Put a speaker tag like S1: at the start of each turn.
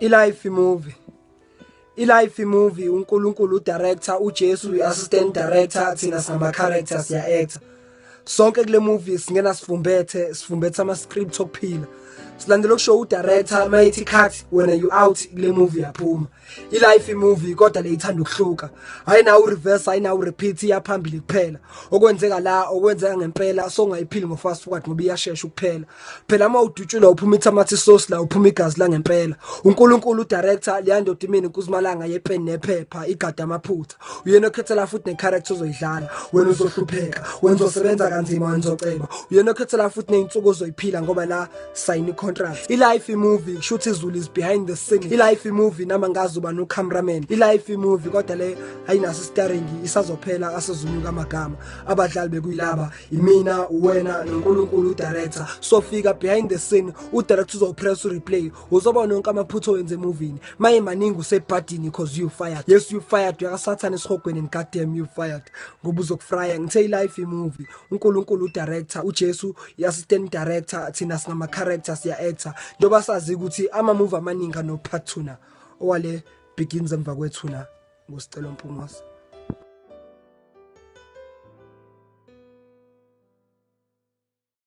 S1: I-life movie, i-life movie, uNkulunkulu udirector, uJesu i-assistant director, thina singama characters, siya actor sonke kule movie. Singena sifumbethe, sifumbethe ama script okuphila, silandela ukushow udirector. Mayithi cut, wena you out kule movie, yaphuma. I-life movie, kodwa le ithanda ukuhluka, ayinawo reverse, ayinawo repeat, iyaphambili kuphela. Okwenzeka la okwenzeka ngempela, so ungayiphili ngo fast forward ngoba iyashesha ukuphela. Phela uma udutshulwa uphuma itomato sauce la, uphuma igazi la ngempela. uNkulunkulu udirector, leyandoda imini kuzimalanga yepeni nephepha, igada amaphutha. Uyena okhethela futhi necharacter ozoyidlala. Wena uzohlupheka, wena uzosebenza kanzima, wena uzoceba. Uyena okhethela futhi nezinsuku ozoyiphila, ngoba la sign i-contract. I-life movie, kushuthi izulu is behind the scene. I-life movie, nama ngazi uba no cameraman. I-life movie, kodwa le ayinaso starring, isazophela asezunyuka amagama. Abadlali bekuyilaba, imina, wena noNkulunkulu udirector. So fika behind the scene, udirector uzopress replay, uzobona yonke amaphutha owenze emovini. Maye maningi, usebhadini because you fired. Yes, you fired. Uyakasathane esihogweni and goddamn, you fired, ngoba uzokufrya. Ngithe i-life movie, uNkulunkulu udirector, uJesu i-assistant director, thina singama characters, siya actor, njengoba sazi ukuthi ama movie amaningi ano part 2 na owale begins emva kwethuna. Ngosicelo Mpungose.